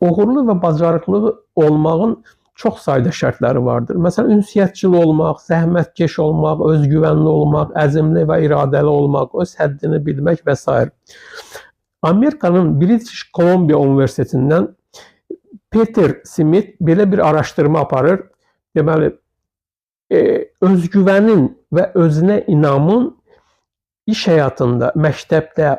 Uğurlu və bacarıqlı olmağın çox sayda şərtləri vardır. Məsələn, ünsiyyətçil olmaq, zəhmətkeş olmaq, özgüvənli olmaq, əzmli və iradəli olmaq, öz həddini bilmək və s. Amerikanın British Columbia Universitetindən Peter Smith belə bir araşdırma aparır. Deməli, özgüvənin və özünə inamın iş həyatında, məktəbdə,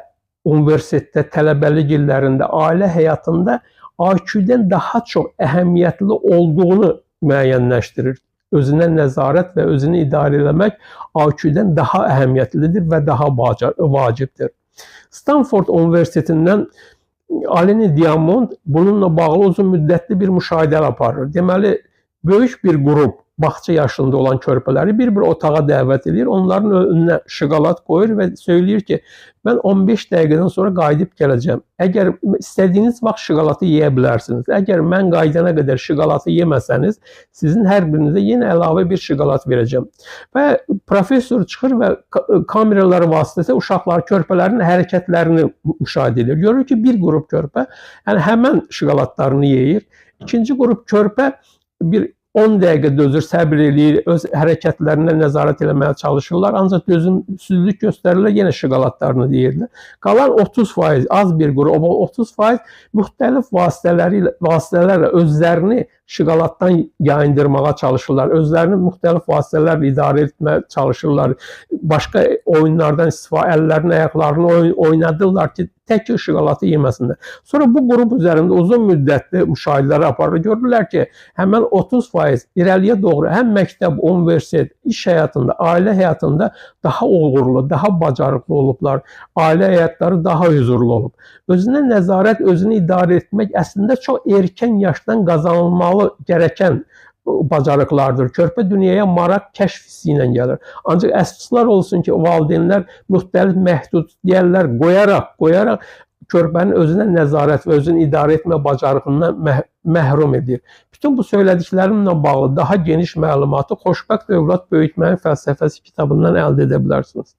universitetdə, tələbəlik illərində, ailə həyatında IQ-dən daha çox əhəmiyyətli olduğunu müəyyənləşdirir. Özünə nəzarət və özünü idarə eləmək IQ-dən daha əhəmiyyətlidir və daha vacibdir. Stanford Universitetindən Aleni Diamond bununla bağlı uzun müddətli bir müşahidə aparır. Deməli, böyük bir qrup bağça yaşında olan körpələri bir-bir otağa dəvət edir. Onların önünə şokolad qoyur və söyləyir ki, mən 15 dəqiqədən sonra qayıdıb gələcəm. Əgər istədiyiniz vaxt şokoladı yeyə bilərsiniz. Əgər mən qayıdana qədər şokoladı yeməsəniz, sizin hər birinizə yenə əlavə bir şokolad verəcəm. Və professor çıxır və kameralar vasitəsilə uşaqlar, körpələrin hərəkətlərini müşahidə edir. Görür ki, bir qrup körpə, yəni həmən şokoladlarını yeyir. İkinci qrup körpə bir 10 dəqiqə dözür, səbr eləyir, öz hərəkətlərinə nəzarət eləməyə çalışırlar. Ancaq dözümsüzlük göstərirlər, yenə şokoladlarını deyirlər. Qalan 30%, az bir qrup, 30% müxtəlif vasitələrlə özlərini şokoladdan yayındırmağa çalışırlar. Özlərini müxtəlif vasitələrlə idarə etməyə çalışırlar. Başqa oyunlardan istifadə, əllərini, ayaqlarını oynadırlar ki, tək ki şokoladı yeməsinlər. Sonra bu qrup üzərində uzun müddətli müşahidələr aparılır. Görürlər ki, həmən 30% irəliyə doğru həm məktəb, universitet, iş həyatında, ailə həyatında daha uğurlu, daha bacarıqlı olublar. Ailə həyatları daha hüzurlu olub. Özünə nəzarət, özünü idarə etmək əslində çox erkən yaşdan qazanılmalı gərəkən bacarıqlardır. Körpə dünyaya maraq, kəşf hissi ilə gəlir. Ancaq əfsuslar olsun ki, valideynlər müxtəlif məhdudiyyətlər qoyaraq körpənin özünə nəzarət və özünü idarə etmə bacarığından məhrum edir. Bütün bu söylədiklərimlə bağlı daha geniş məlumatı Xoşbəxt Övlad Böyütməyin Fəlsəfəsi kitabından əldə edə bilərsiniz.